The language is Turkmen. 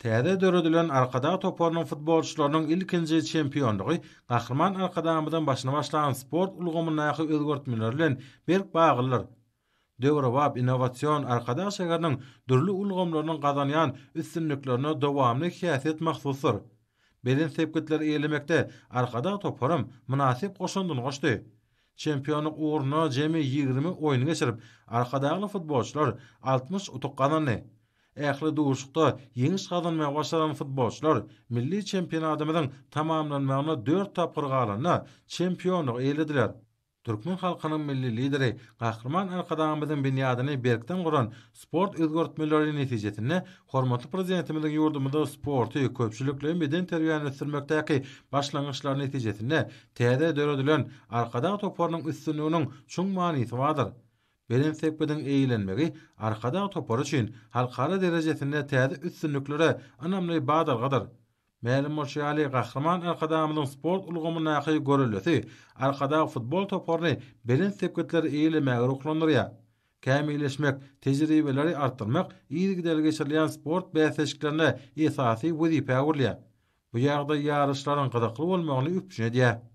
Täze döredilen Arkadag toparynyň futbolçylarynyň ilkinji çempionlygy Gahryman Arkadagymyzyň başyny başlan sport ulgamyndaky özgertmeler bilen berk baglydyr. Döwrebap innowasion Arkadag şäheriniň dürli ulgamlarynyň gazanýan üstünliklerine dowamly häsiýet mahsusdyr. Belent sepgitleri eýelemekde Arkadag toparam mynasyp goşandyny goşdy. Çempionlyk ugrunda jemi 20 oýun geçirip, arkadagly futbolçylar 60 utuk gazandy. Ähli duşuşykda ýeňiş gazanmagy başaran futbolçylar milli çempionatymyzyň tamamlanmagyna dört tapgyr galanda çempionlygy eýelediler. Türkmen halkynyň Milli Lideri Gahryman Arkadagymyzyň binýadyny berkden guran sport özgertmeleri netijesinde hormatly Prezidentimiziň ýurdumyzda sporty, köpçülikleýin bedenterbiýäni ösdürmekdäki başlangyçlary netijesinde täze döredilen Arkadag toparynyň üstünliginiň çuň manysy bardyr. Belent sepgidiň eýelenmegi Arkadag topary üçin halkara derejesinde täze üstünliklere ynamly badalgadyr. Mälim bolşy ýaly, Gahryman Arkadagymyzyň sport ulgamyndaky göreldesi Arkadag futbol toparyny belent sepgitleri eýelemäge ruhlandyrýar. Kämilleşmek, tejribeleri artdyrmak yzygiderli geçirilýän sport bäsleşiklerinde esasy wezipä öwrülýär. Bu ýagdaý ýaryşlaryň gyzykly bolmagyny üpjün edýär.